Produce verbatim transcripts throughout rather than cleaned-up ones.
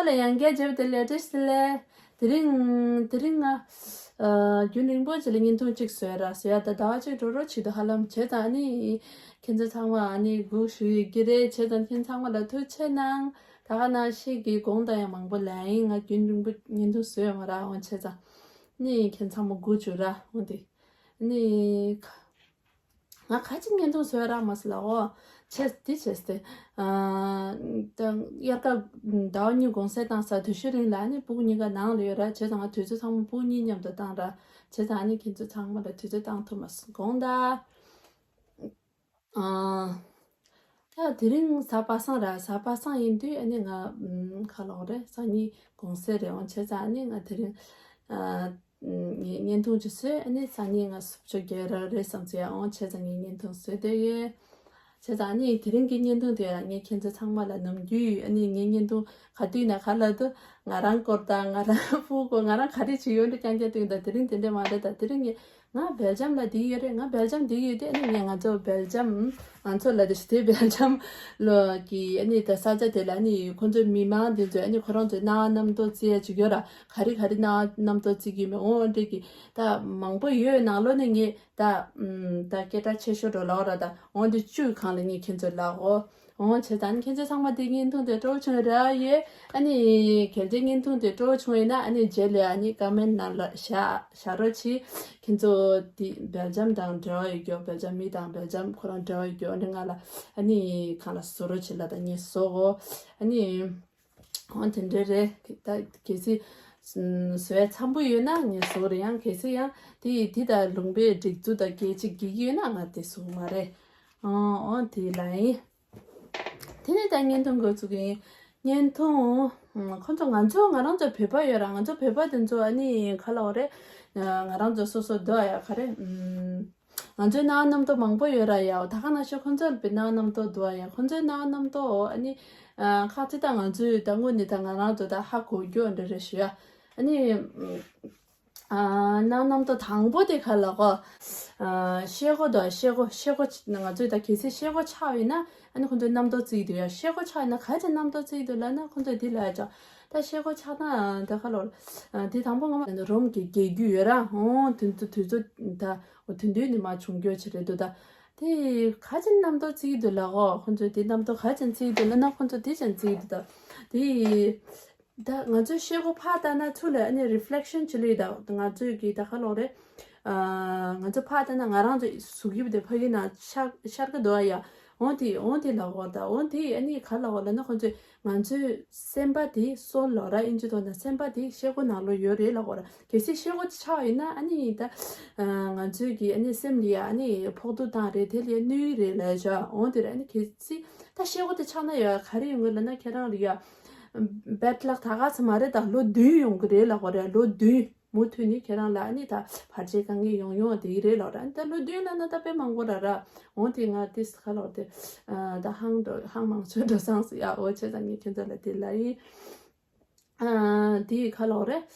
ལ་ཡང་བསྐྱར་མཇལ་བ་དེ་ལ་བཀྲ་ཤིས་བདེ་ལེགས། དེ་རིང་དེ་རིང་ང་ཨ་རྒྱུན་རིང་པོ་ཅིག་ལ་བརྙན་ཐུང་གཅིག་བཟོས་ར་བཟོས་ཡ། ད་ཟླ་བ་གཅིག་འགྲོ་རོགས་བྱེད་དུ་ཧ་ལམ་བྱས་ཙང་ཨ་ནི་ཁྱེད་ཚོ་ཚང་མ་ཨ་ནི་སྒུག་ཞུ་ཡི་གི་རེད། བྱས་ཙང་ཁྱེད་ཚང་མ་ལ་ཐུགས་རྗེ་གནང་། ད་ག་ནང་བཞིན་གྱི་དགོངས་དག་ཡང་མང་པོ་ལ་ཡིན། ང་རྒྱུན་རིང་པོ་བརྙན་ཐུང་བཟོས་ཡོད་མ་ར། འོང་བྱས་ཙང་ནི་ཁྱེད་ཚང་མ་སྒུག་བྱུང་ར། འོང་དེ་ནི། ང་ཁ་ཅིག་བརྙན་ཐུང་བཟོས་རག་མ་སི་ལ་འོ། ཆེས་དེ་ཆེས་ཏེ། ཨ་ད་དབྱར་ཁ་ཟླ་བ་གཉིས་གུང་སེང་བཏང་ས་དུས་ཚོད་རིང་ལ་ཨ་ནི་སྤུ་གུ་གཉིས་ཀ་ནང་ལ་ཡོད་ར། བྱས་ཙང་ང་དུས་ཚོད་ཚང་མ་སྤུ་གུ་གཉིས་མཉམ་དུ་བཏང་ར། བྱས་ཙང་ཨ་ནི་ཁྱེད་ཚོ་ཚང་མ་ལ་དུས་ཚོད་བཏང་ཐུབ་མ་སོང་དགོངས་དག་ཨ། ད་དེ་རིང་གཟའ་པ་སངས་ར། གཟའ་པ་སངས་ཡིན་དུས་ཨ་ནི་ང་ཨམ་ཁ་ལོག་རེད། སང་ཉིན་གུང་སེང་རེད། འོང་བྱས་ཙང་ཨ་ནི་ང་དེ་རིང་ཨ་ངས་བརྙན་ཐུང་ཅིག་བཟོས། ཨ་ནི་སང་ཉིན་ང་སུབ་ཆོ་རྒྱག་ར་རེད་བསམ་ཚེ་ཡ། འོང་བྱས་ཙང་ངས་བརྙན་ཐུང་བཟོས་བསྡད་ཡོད། བྱས་ཙང་ཨ་ནི་དེ་རིང་གི་བརྙན་ཐུང་དེ་ཡ་ངས་ཁྱེད་ཚོ་ཚང་མ་ལ་ནམ་རྒྱུན་ཨ་ནི་ངའི་བརྙན་ཐུང་ག་དུས་ན་ག་ལ་དུ་ང་རང་སྐོར་དང་ང་རང་སྤུ་གུ་ང་རང་ག་རེ་བྱེད་ཡོད་འདྲ་རྐྱང་རྐྱང་སྟོན། ད་དེ་རིང་དེ་འདྲ་མ་རེད། ད་དེ་རིང་ངས་ང་སྦེལ་ཇམ་ལ་དེ་ཡོད་རེད། ང་སྦེལ་ཇམ་དེ་ཡོད་དེ། ཨ་ནི་ངས་ང་ཚོ་སྦེལ་ཇམ་ང་ཚོ་ལ་དེ་ཞི་བདེ་སྦེལ་ཇམ་ལོ་གི་ཨ་ནི་ད་ས་ཆ་དེ་ལ་ཨ་ནི་ཁོ་ཚོའི་མི་མང་དེ་ཚོས་ཨ་ནི་ཁོ་རང་ཚོའི་སྣང་བ་རྣམ་རྟོག་བརྩི་ཡ་ཅིག་ཡོད་ར། ག་རེ་ག་རེ་སྣང་བ་རྣམ་རྟོག་བརྩི་གི་མེད། འོ་འདྲ་གི་ད་མང་པོ་ཡོད་ནང་ལོགས་ནས་ངས་ད་ཨམ་ད་སྐད་གྲགས་ཆེ་ཤོས་འགྲོ་ལབ་ར། ད་འོ་འདི་བཅུའི་སྒང་ལ་ངས་ཁྱེད་ཚོ་ལབ་འོ། འོ་བྱས་ཙང་ཁྱེད་ཚོ་ཚང་མ་དེ་བརྙན་ཐུང་དེ་སྤྲོ་བྱུང་ར་ཡོད། ཨ་ནི་གལ་ཏེ་བརྙན་ཐུང་དེ་སྤྲོ་བྱུང་ཡོད་ན་ཨ་ནི་རྗེས་ལ་ཨ་ནི་ཀ་མེན་ནང་ལ་བཞག་བཞག་རོགས་གྱིས། ཁྱེད་ཚོ་དེ་སྦེལ་ཇམ་དང་འབྲེལ་བ་ཡོད་རྒྱུ། སྦེལ་ཇམ་མི་དང་སྦེལ་ཇམ་ཁོ་རང་འབྲེལ་བ་ཡོད་རྒྱུ། ཨ་ནི་ང་ལ་ཨ་ནི་གང་ལ་བཟོ་རོགས་བྱེད་ལ་ད་ངས་བཟོ་འོ། ཨ་ནི་འོ་དེ་འདྲ་རེད། ད་གལ་སྲིད་བཟོ་ཡ་འཚམ་པོ་ཡོད་ན་ངས་བཟོ་རེད། ཡང་གལ་སྲིད་ཡང་དེ་དེ་ད་ལུང་པའི་སྒྲིག་འཛུགས་དང་སྐད་ཅིག་གི་ཡོད་ན་ང་དེ་བཟོ་མ་རེད། ཨོ་ཨོ་དེ་ལ་ཡིན། དེ་ནས་ད་བརྙན་ཐུང་འགོ་ཚུགས་ཀྱི་ཡིན། བརྙན་ཐུང་ཁོ་ཚོ་ང་ཚོ་ང་རང་ཚོ་བོད་པ་ཡོད་ར། ང་ཚོ་བོད་པ་དེ་ཚོ་ཨ་ནི་ག་ལ་འོ་རེད། ང་རང་ཚོ་སོ་སོ་འདོད་ཡ་ག་རེ། ང་ཚོའི་སྣང་བ་རྣམ་རྟོག་མང་པོ་ཡོད་ར་ཡ། ད་ག་ནང་བཞིན་ཁོ་ཚོར་བའི་སྣང་བ་རྣམ་རྟོག་འདུག་ཡ། ཁོ་ཚོའི་སྣང་བ་རྣམ་རྟོག་ཨ་ནི་ཁ་ཚིག་ད་ང་ཚོས་ད་དངོས་གནས་ད་ང་རང་ཚོ་ད་ཧ་གོ་རྒྱུ་འདྲ་རེད་ཞུ་ཡ། ཨ་ནི་སྣང་རྣམ་རྟོག་དང་པོ་དེ་ག་ལ་གོ། ཤེལ་སྒོ་དང་ཤེལ་སྒོ་ཤེལ་སྒོ་ང་ཚོས་ད་གལ་སྲིད་ཤེལ་སྒོ་ཆགས་ཡོད་ན་ཨ་ནི་ཁོ་ཚོའི་རྣམ་རྟོག་བརྩི་གི་འདུག་ཡ། ཤེལ་སྒོ་ཆགས་ཡོད་ན་ག་ཚོད་རྣམ་རྟོག་བརྩི་གི་འདུག་ལབ་ན་ཁོ་ཚོས་འདི་ལབ་ཡ་ཅག་ད་ཤེལ་སྒོ་ཆགས་ན་ད་ག་ལོར། དེ་དང་པོ་ང་མ་རོམ་གྱི་རྒྱལ་རྒྱུད་ཡོད་ར། འོང་དུས་ཚོད་དུས་ཚོད་ད། འོ་དེ་འདུག་ནི་མ་བྱུང་རྒྱུ་ཆེ་རེད་འདུག་ད། དེ་ག་ཚོད་རྣམ་རྟོག་བརྩི་གི་འདུག་ལ་འོ་ཁོ་ཚོས་དེ་རྣམ་རྟོག་ག་ཚོད་བརྩི་གི་འདུག་ལབ་ན་ཁོ་ཚོ་དེ་ཙམ་བརྩི་གི་འདུག་ད། དེ། ད་ང་ཚོས་ཤེལ་སྒོ་ཕར་ལྟ་ན་ཚུར་ལ་ཨ་ནི་རི་ཕི་ལེག་ཤན་བྱེད་ལེ་ད་ང་ཚོས་ཀྱི་ད་ག་ལོག་རེད། ང་ཚོ་ཕར་ལྟ་ན་ང་རང་ཚོ་གཟུགས་དབྱིབས་དེ་ཕ་གི་ན་ཤར་ཤར་གི་འདུག་ཨ་ཡ། འོ་དེ་འོ་དེ་ལ་འོ་ད་འོ་དེ་ཨ་ནི་ག་ལ་འོ་ལབ་ན་ཁོ་ཚོས། ང་ཚོའི་སེམས་པ་དེ་སོལ་ལོ་ར་ཨིན་ཇི་ཐོག་ན་སེམས་པ་དེ་ཤེལ་སྒོ་ནང་ལོགས་ཡོད་རེད་ལབ་དགོས་ར། གལ་སྲིད་ཤེལ་སྒོ་དེ་ཆགས་ཡིན་ན་ཨ་ནི་ད་ང་ཚོའི་གི་ཨ་ནི་སེམས་ལ་ཡ་ཨ་ནི་ཕོག་ཐུག་བཏང་རེད། དེ་ལ་ཡ་གནོད་ཡི་རེད་ལབ་བྱ། འོང་དེ་རེད། ཨ་ནི་གལ་སྲིད་ད་ཤེལ་སྒོ་དེ་ཆགས་ན་ཡ་ག་རེ་ཡོང་གི་ལབ་ན་ཁྱེད་རང་ལ་ཡ་བེད་ལག་ད་ག་ཚོད་མ་རེད། ད་ལོ་བདུན་ཡོང་གི་རེད་ལབ་དགོས་ར། ལོ་བདུན། མུ་མཐུད་ནས་ཁྱེད་རང་ལ་ཨ་ནི་ད་བར་ཆད་དཀའ་ངལ་ཡོང་ཡོང་དེ་ཡི་རེད་ལབ་ར། ཨ་ནི་ད་ལོ་བདུན་ལབ་ན་ད་དཔེ་མང་པོ་ར་ར། འོང་དེ་ང་དེ་ཁ་ལོག་དེ་ད་ཧང་འགྲོ་ཧང་མང་ཚོད་འགྲོ་སང་སི་ཡ། འོ་བྱས་ཙང་ངས་ཁྱོད་ཚོ་ལ་དེ་ལ་ཡིན། དེ་ཁ་ལོག་རེད།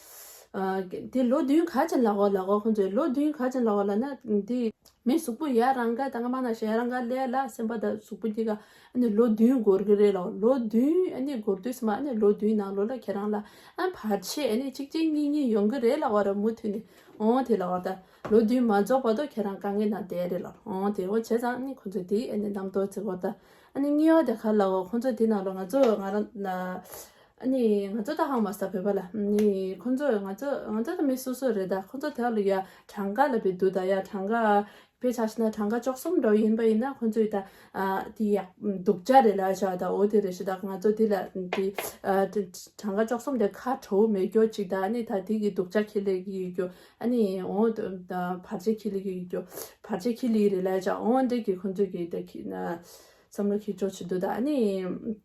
དེ་ལོ་བདུན་ག་ཅན་ལ་འོ་ལ་འོ་ཁོང་ཚོས་ལོ་བདུན་ག་ཅན་ལ་འོ་ལབ་ན་དེ། མི་གཟུགས་པོ་ཡ་རང་ག་ད་ང་མ་ན་ཤ་ཡ་རང་ག་ལས་ལ་སེམས་པ་ད་གཟུགས་པོ་འདི་ག་ཨ་ནི་ལོ་བདུན་འགོར་གི་རེད་ལ། ལོ་བདུན་ཨ་ནི་འགོར་དུས་སུ་མ་ཨ་ནི་ལོ་བདུན་ནང་ལོ་ལ་ཁྱེད་རང་ལ་ཨ་བར་ཆད་ཨ་ནི་གཅིག་གཅིག་གཉིས་གཉིས་ཡོང་གི་རེད་ལ་བ་ར། མུ་མཐུད་ནས་འོང་དེ་ལ་བ་ད་ལོ་བདུན་མ་རྫོགས་བར་དུ་ཁྱེད་རང་དཀའ་ངལ་ནང་བསྡད་རེད་ལ། འོང་དེ་འོ་བྱས་ཙང་ཨ་ནི་ཁོ་ཚོས་དེ་ཨ་ནི་རྣམ་རྟོག་བརྩི་གོ་ད། ཨ་ནི་གཉིས་པ་དེ་ག་ལ་བ་ཁོ་ཚོས་དེ་ནང་ལོ་ང་ཚོ་ང་རང་ན། ཨ་ནི་ང་ཚོ་ད་ཧང་མ་ས་བོད་པ་ལ་ནི་ཁོ་ཚོ་ང་ཚོ་ང་ཚོ་ད་མི་སོ་སོ་རེད། ད་ཁོ་ཚོ་དེ་ལ་ཡ་གྲངས་ཀ་ལ་བི་འདུག་ད་ཡ་གྲངས་ཀ་དཔེ་ཆ་ཤི་ན་གྲངས་ཀ་བཅུ་གསུམ་འགྲོ་ཡིན་པ་ཡིན་ན་ཁོ་ཚོས་ད་ཨ་དེ་ཡ་སྡུག་ཅག་རེད་ལ་བྱ། ད་འོ་དེ་རེད་ཤི། ད་ང་ཚོ་དེ་ལ་དེ་ཨ་དེ་གྲངས་ཀ་བཅུ་གསུམ་དེ་ཁ་བྲོ་མེད་རྒྱུ་ཅིག་ད་ཨ་ནི་ད་དེ་གི་སྡུག་ཅག་ཁྱི་ལས་གི་ཡོད་རྒྱུ། ཨ་ནི་འོ་ད་བར་ཆད་ཁྱི་ལས་གི་ཡོད་རྒྱུ། བར་ཆད་ཁྱི་ལས་རེད་ལ་བྱ། འོ་འདྲ་གི་ཁོ་ཚོ་གི་ད་ཁྱི་ན་བསམ་བློ་ཁྱི་ཅོ་ཆི་འདུག་ད་ཨ་ནི།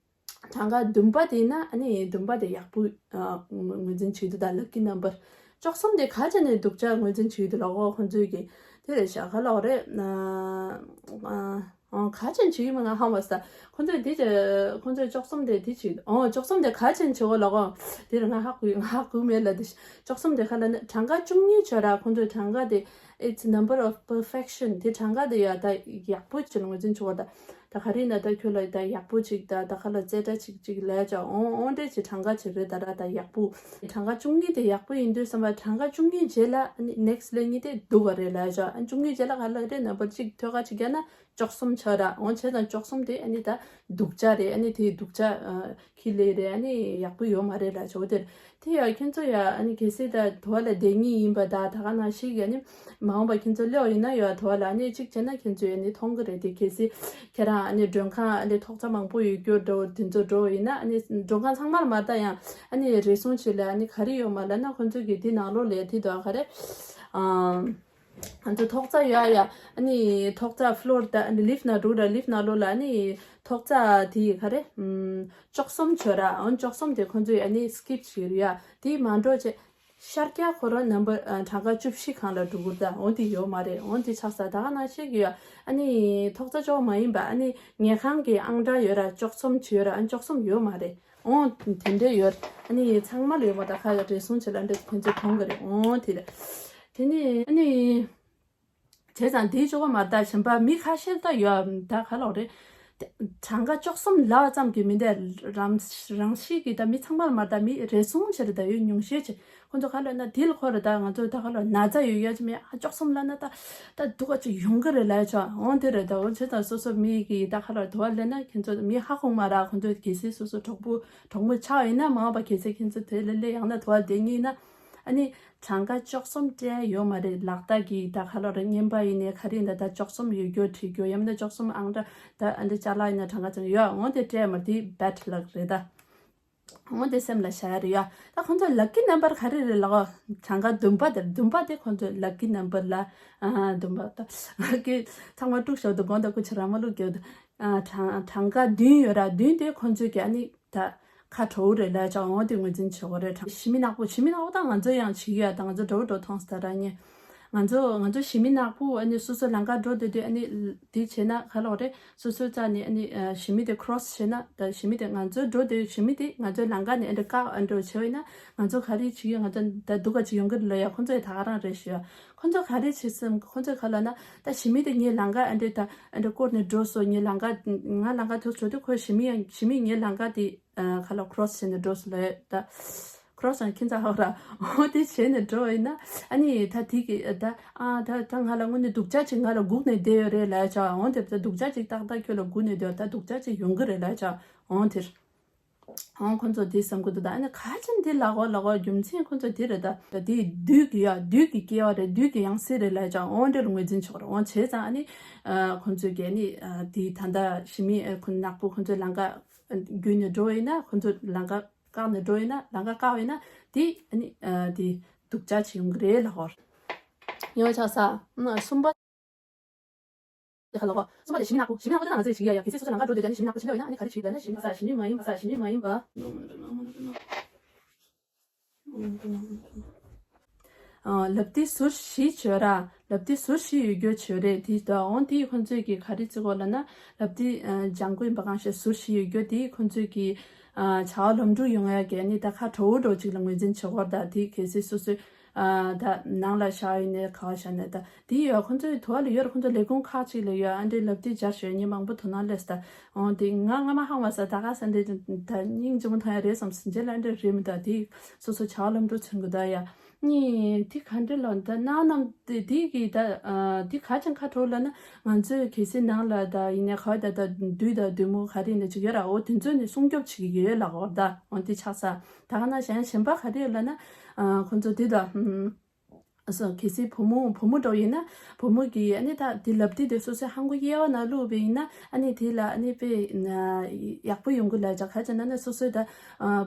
གྲངས་ཀ་བདུན་པ་དེ་ཡིན་ན་ཨ་ནི་བདུན་པ་དེ་ཡག་པོ་ཨ་ངོས་འཛིན་བྱེད་དུ་ད་ལག་ཀི་ནམ་བར། བཅུ་གསུམ་དེ་ག་ཅན་ནས་སྡུག་ཅག་ངོས་འཛིན་བྱེད་དུ་ལག་འོ་ཁོང་ཚོས་ཀྱི་དེ་རེད་ཤག་ག་ལག་རེད་ཨ་ཨ་ག་ཅན་བྱེད་ཀྱི་མ་ང་ཧ་མ་ས། ཁོང་ཚོས་དེ་ཁོང་ཚོས་བཅུ་གསུམ་དེ་དེ་བྱེད་ཨོ་བཅུ་གསུམ་དེ་ག་ཅན་བྱེད་འོ་ལག་འོ་དེ་རེད། ང་ཧ་གོ་ང་ཧ་གོ་མེད་ལ་དེ་བཅུ་གསུམ་དེ་ག་ལ་ནི་གྲངས་ཀ་བཅུ་གཉིས་བྱོས་ར། ཁོང་ཚོས་གྲངས་ཀ་དེ་it's number of perfection དེ་གྲངས་ཀ་དེ་ཡ་ད་ཡག་པོ་བྱེད་ལ་ངོས་འཛིན་བྱེད་འོ་ད། ད་ག་རེ་ན་ད་ཁྱོད་ལ་ད་ཡག་པོ་ཅིག་ད་ད་ག་ལ་རྩེ་གྲ་ཅིག་ཅིག་ལས་ཅག་འོང་འོང་འདྲས་ཅིག་གྲངས་ཀ་ཅིག་རེད། ད་ར་ད་ཡག་པོ་གྲངས་ཀ་བཅུ་གཉིས་དེ་ཡག་པོ་ཡིན་དུས་བསམ་པ་གྲངས་ཀ་བཅུ་གཉིས་རྗེས་ལ་ཨ་ནི་ནེག་སི་ལེ་གཉིས་དེ་སྡུག་ག་རེད་ལས་ཅག་ཨ་བཅུ་གཉིས་རྗེས་ལ་ག་ལ་རེད་ན་པར་ཅིག་ཐོད་ཀ་ཅིག་རྒྱག་ན་བཅུ་གསུམ་ཆགས་ར་འོང་བྱས་ཙང་བཅུ་གསུམ་དེ་ཨ་ནི་ད་སྡུག་ཅག་རེད། ཨ་ནི་དེ་སྡུག་ཅག་ཁྱི་ལས་རེད། ཨ་ནི་ཡག་པོ་ཡོད་མ་རེད་ལ་ཇོ་དེར། དེ་ཡ་ཁྱེད་ཚོ་ཡ་ཨ་ནི་གལ་སྲིད་ད་དུ་བ་ལ་བསྡད་ངེས་ཡིན་པ་ད་ད་ག་ནང་བཞིན་གྱི་ཨ་ནི་མ་འོངས་པ་ཁྱེད་ཚོ་སླེབས་ཡིན་ན་ཡ་དུ་བ་ལ་ཨ་ནི་གཅིག་བྱས་ན་ཁྱེད་ཚོས་ཨ་ནི་མཐོང་གི་རེད། དེ་གལ་སྲིད་ཁྱེད་རང་ཨ་ནི་མགྲོན་ཁང་ཨ་ནི་ཐོག་ཚ་མང་པོ་ཡོད་རྒྱུ་འགྲོ་དེ་ཚོ་འགྲོ་ཡིན་ན་ཨ་ནི་མགྲོན་ཁང་ཚང་མར་མ་ལྟ་ཡང་ཨ་ནི་རེ་ཟུང་ཅིག་ལ་ཨ་ནི་ག་རེ་ཡོད་མ་ལབ་ན་ཁོང་ཚོ་གི་དེ་ནང་ལོགས་ལ་དེ་དུ་བ་ག་རེ་ཨ། ང་ཚོ་ཐོག་རྩ་ཡོད་ཡ། ཨ་ནི་ཐོག་རྩ་ཕློར་ད་ཨ་ནི་ལིཕ་ན་འགྲོ་ར་ལིཕ་ན་ལོ་ལ་ཨ་ནི་ཐོག་རྩ་དེ་ག་རེ། ཨམ། བཅུ་གསུམ་བྱོས་ར་ཨ་བཅུ་གསུམ་དེ་ཁོང་ཚོས་ཨ་ནི་སི་ཀིབ་བྱེད་ར་ཡ། དེ་མ་འགྲོ་ཆེ། ཤར་རྒྱག་ཁོ་རང་ནམ་བར་ཨ་གྲངས་ཀ་བཅུ་བཞི་སྒང་ལ་འགྲོ་གི་ར་ད་འོ་དེ་ཡོད་མ་རེད། འོ་དེ་ཆགས་ས་ད་ག་ནང་བཤད་ཀྱི་ཡོད། ཨ་ནི་ཐོག་རྩ་ཅོག་མ་ཡིན་པ་ཨ་ནི་ཉལ་ཁང་གི་ཨང་གྲངས་ཡོད་ར་བཅུ་གསུམ་བྱོས་ར་ཨ་བཅུ་གསུམ་ཡོད་མ་རེད། འོ་དེ་འདྲས་ཡོད། ཨ་ནི་ཚང་མ་ལ་ཡོད་མ་ད་ཁ་རེ་ཟུང་བྱེད་ལ་འདྲ་ཁྱེད་ཚོས་མཐོང་གི་རེད། འོ་དེ་རེད། དེ་ནས་ཨ་ནི། བྱས་ཙང་དེའི་ཅོག་མ་ལྟ་གཞན་པ་མི་ཁ་ཤས་ད་ཡོད་ད་ག་ལོག་རེད། གྲངས་ཀ་བཅུ་གསུམ་ལབ་ཙམ་གྱི་མི་འདས་རང་རང་ཤེས་ཀྱི་ད་མི་ཚང་མ་ལ་མ་ལྟ་མི་རེ་ཟུང་ཆེ་རེད་ད་ཡོད་ཉུང་ཤས་ཆེ། ཁོ་ཚོ་ག་ལོག་ན་དེ་ལ་ཁོ་རེད་ད་ང་ཚོ་ད་ག་ལོག་ན་ཚ་ཡོད་ཡོད་ཅི་མེད་ཨ་བཅུ་གསུམ་ལབ་ན་ད་ད་སྡུག་ག་ཅིག་ཡོང་གི་རེད་ལབ་ཆོག་འོང་དེ་རེད་ད་འོ་བྱས་ཙང་སོ་སོ་མི་གི་ད་ག་ལོག་དུ་བ་ལེན་ན་ཁྱེད་ཚོ་མི་ཧ་གོ་མ་ར་ཁོ་ཚོ་གལ་སྲིད་སོ་སོ་གྲོགས་པོ་གྲོགས་མོ་ཆགས་ཡིན་ན་མ་འོངས་པ་གལ་སྲིད་ཁྱེད་ཚོ་དེ་ལ་ལས་ཡང་ན་དུ་བ་བསྡད་ངེས་ཡིན་ན། ཨ་ནི། གྲངས་ཀ་བཅུ་གསུམ་སྤྲད་ཡོད་མ་རེད། ལག་རྟགས་ཀྱི་ད་ག་ལོག་རེད་རྔན་པ་ཡིན་ནའི་ག་རེ་ཡིན་ད་ད་བཅུ་གསུམ་ཡོད་རྒྱུ་བྲིས་རྒྱུ་ཡང་མིན་ན་བཅུ་གསུམ་ཨང་གྲངས་ད་ཨ་འདྲ་ཅ་ལག་ཡིན་ན་གྲངས་ཀ་ཅན་ཡོད་འོང་དེ་སྤྲད་མ་རེད་དེ་བེད་ལག་རེད་ད། འོང་དེ་སེམས་ལ་བཞག་ཡ་རེད་ཡ། ད་ཁོང་ཚོ་ལག་ཀི་ནམ་བར་ག་རེ་རེད་ལག་གྲངས་ཀ་བདུན་པ་དེ་བདུན་པ་དེ་ཁོང་ཚོ་ལག་ཀི་ནམ་བར་ལ་ཨ་བདུན་པ་ད་ལག་ཀི་ཚང་མ་དཀྲུག་ཞོག་དུ་དགོང་དག་ཁུ་ཆུ་ར་མ་ལུག་རྒྱབ་ད་ཨ་གྲངས་གྲངས་ཀ་བདུན་ཡོད་ར་བདུན་དེ་ཁོང་ཚོས་ཀྱི་ཨ་ནི། ད་ཁ་དྲོ་བོ་རེད་ལས་ཀྱང་འོང་དེ་ངོས་འཛིན་བྱེད་དགོས་རེད་དྲང་ཞི་མི་ནག་པོ་ཞི་མི་ནག་པོ་ད་ང་ཚོ་ཡང་བྱེད་ཀྱི་ཡོད་ད་ང་ཚོ་འགྲོ་འགྲོ་མཐོང་སྟེ་ར་ཉེ་ང་ཚོ་ང་ཚོ་ཞི་མི་ནག་པོ་ཨ་ནི་སོ་སོ་ལམ་ཁ་འགྲོ་དེ་དུས་ཨ་ནི་དེ་བྱས་ན་ག་ལོག་རེད་སོ་སོའི་རྩ་ནས་ཨ་ནི་ཞི་མི་དེ་ཁྲོ་སི་བྱས་ན་ད་ཞི་མི་དེ་ང་ཚོ་འགྲོ་དེ་ཞི་མི་དེ་ང་ཚོའི་ལམ་ཁ་ནས་ཨ་འདྲ་བཀག་ཨ་འདྲ་བྱས་པ་ཡིན་ན་ང་ཚོ་ག་རེ་བྱེད་ཀྱི་ང་ཚོ་ད་སྡུག་ག་ཅིག་ཡོང་གི་རེད་ལ་ཡ་ཁོ་ཚོ་ཡ་ད་ག་རང་རེད་ཞུ་ཡ་ཁོ་ཚོ་ག་རེ་བྱེད་སེམས་ཁོ་ཚོ་ག་ལ་ན་ད་ཞི་མི་དེ་ངའི་ལམ་ཁ་ཨ་འདྲ་ད་ཨ་འདྲ་བསྐོར་ནས་འགྲོ་སོ་ངའི་ལམ་ཁ་ང་ལམ་ཁ་དུ་འགྲོ་དུས་ཁོ་ཞི་མི་ཡང་ཞི་མི་ངའི་ལམ་ཁ་དེ། ཁ་ལོ་ཁྲོ་སི་བྱས་ནས་འགྲོ་སོང་ལ་ད། ཁྲོ་སི་ཡང་ཁྱིམ་ཚང་ཧོ་ར་འོ་དེ་བྱས་ནས་འགྲོ་བ་ཡིན་ན་ཨ་ནི་ད་དེ་གི་ད་ཨ་ད་ད་ང་ལ་དངོས་གནས་སྡུག་ཅག་ཅིག་ང་ལ་སྒུག་ནས་བསྡད་ཡོད་རེད་ལབ་ཡ་ཆ་འོ་དེ་ད་སྡུག་ཅག་ཅིག་ཏག་ཏག་ཁྱོད་ལ་སྒུག་ནས་བསྡད་ཡོད་ད་སྡུག་ཅག་ཅིག་ཡོང་གི་རེད་ལབ་ཡ་ཆ་འོ་དེར། འོ་ཁོ་ཚོ་དེ་བསམ་གི་འདུག་ད་ཨ་ནི་ག་ཅན་དེ་ལ་གོ་ལ་གོ་རྒྱུ་མཚན་ཁོ་ཚོ་དེ་རེད་ད་ད་དེ་བདུད་ཀྱི་ཡ་བདུད་ཀྱི་སྐྱེ་བ་རེད་བདུད་ཀྱི་ཡང་སྲིད་རེད་ལབ་ཡ་ཆ་འོ་འདྲ་ལ་ངོས་འཛིན་ཆོག་རེད་འོ་བྱས་ཙང་ཨ་ནི་ཁོ་ཚོས་ཀྱི་ཨ་ནི་དེ་ད་ད་ཞི་མི་ཁོ་ནག་པོ་ཁོ་ཚོའི་ལམ་ཁ། བརྒྱུད་ནས་འགྲོ་བ་ཡིན་ན་ཁོ་ཚོ་ལམ་ཁ་བཀག་ནས་འགྲོ་བ་ཡིན་ན་ལམ་ཁ་བཀག་པ་ཡིན་ན་དེ་ཨ་ནི་ཨ་དེ་སྡུག་ཅག་ཅིག་ཡོང་གི་རེད་ལབ་ཀྱི་ཡོད། ཡོང་བ་ཆགས་ས་གསུམ་པ། དེ་ཁ་ལོ་གསུམ་པ་དེ་ཞི་མི་ནག་པོ་ཞི་མི་ནག་པོ་དེ་ན་ང་ཚོས་བྱེད་ཀྱི་ཡ་ཡ་གལ་སྲིད་སོ་སོ་ལམ་ཁ་འགྲོ་འདོད་ཀྱང་ནི་ཞི་མི་ནག་པོ་ཞི་མི་ནག་པོ་ཞི་མི་ཡོད་ན་ཨ་ནི་ག་རེ་བྱེད་ཀྱི་ཡོད་ན་ཞི་མི་ནག་པོ་ཞི་མི་མ་ཡིན་པ་ས་ཞི་མི་མ་ཡིན་པ་ས་ཞི་མི་མ་ཡིན་པ། ལབ་དེ་ཟུར་བཞི་བྱོས་ར། ལབ་དེ་ཟུར་བཞི་ཡོད་རྒྱུ་བྱོས་རེད་དེ་ད་འོང་དེ་ཁོ་ཚོས་ཀྱི་ག་རེ་བརྩི་གོ་ལབ་ན་ལབ་དེ་ལྗང་གུ་ཡིན་པ་གང་ཤེས་ཟུར་བཞི་ཡོད་རྒྱུ་དེ་ཁོ་ཚོས་ཀྱི་བྱ་བ་ལམ་འགྲོ་ཡོང་ཡ་གི་ནི་ད་ཁ་དྲོ་བོ་འགྲོ་ཅིག་ལ་ངོས་འཛིན་བྱེད་གོ་ད་དེ་གལ་སྲིད་སོ་སོའི་ད་ནང་ལ་བཞག་ཡིན་ནས་ག་བ་བཞག་ནས་ད། དེ་ཡོད་ཁོང་ཚོའི་དུ་བ་ལ་ཡོད་ར་ཁོང་ཚོ་ལས་ཁུངས་ཁག་ཅིག་ལ་ཡོད་ཨ་འདྲའི་ལབ་དེ་སྦྱར་ཞོད་ཉི་མང་པོ་དོ་སྣང་སླེབས་ད། འོང་དེ་ང་ང་མ་ཧང་བ་ས་ད་ག་ས་འདྲའི་ད་སྙིང་རྗེ་མོ་མཐོང་ཡ་རེད་བསམ་སི་འཇེ་ལ་འདྲ་རེད་མི་ད་དེ་སོ་སོ་བྱ་བ་ལམ་འགྲོ་ཚུན་གི་ད་ཡ། གཉིས་དེ་ག་འདྲ་ལ་ད་ན་ནམ་དེ་དེ་གི་ད་དེ་ག་ཅང་ཁ་དྲོ་ལ་ན་ང་ཚོའི་གལ་སྲིད་ནང་ལ་ད་ཡིན་ནའི་ག་བ་ད་ད་བདུད་ད་བདུད་མོ་ག་རེ་ཡིན་ད་ཅིག་ཡོད་ར་འོ་དེ་ཚོ་ནི་སྲུང་སྐྱོབ་བྱེད་ཀྱི་ཡོད་ལ་འོ་ད་འོང་དེ་ཆགས་ས་ད་ག་ན་གཞན་གཞན་པ་ག་རེ་ལ་ན་ཁོང་ཚོ་དེ་ད། སོ་གལ་སྲིད་བུ་མོ་བུ་མོ་འདྲ་བོ་ཡིན་ན་བུ་མོ་གིས་ཨ་ནི་ད་དེ་ལབ་དེ་དེ་སོ་སོའི་ཧང་གོ་གཡས་པ་ན་བླུགས་པ་ཡིན་ན་ཨ་ནི་དེ་ལ་ཨ་ནི་དཔེ་ཡག་པོ་ཡོང་གི་ལ་ཅག་ག་ཅི་ན་ནི་སོ་སོའི་ད་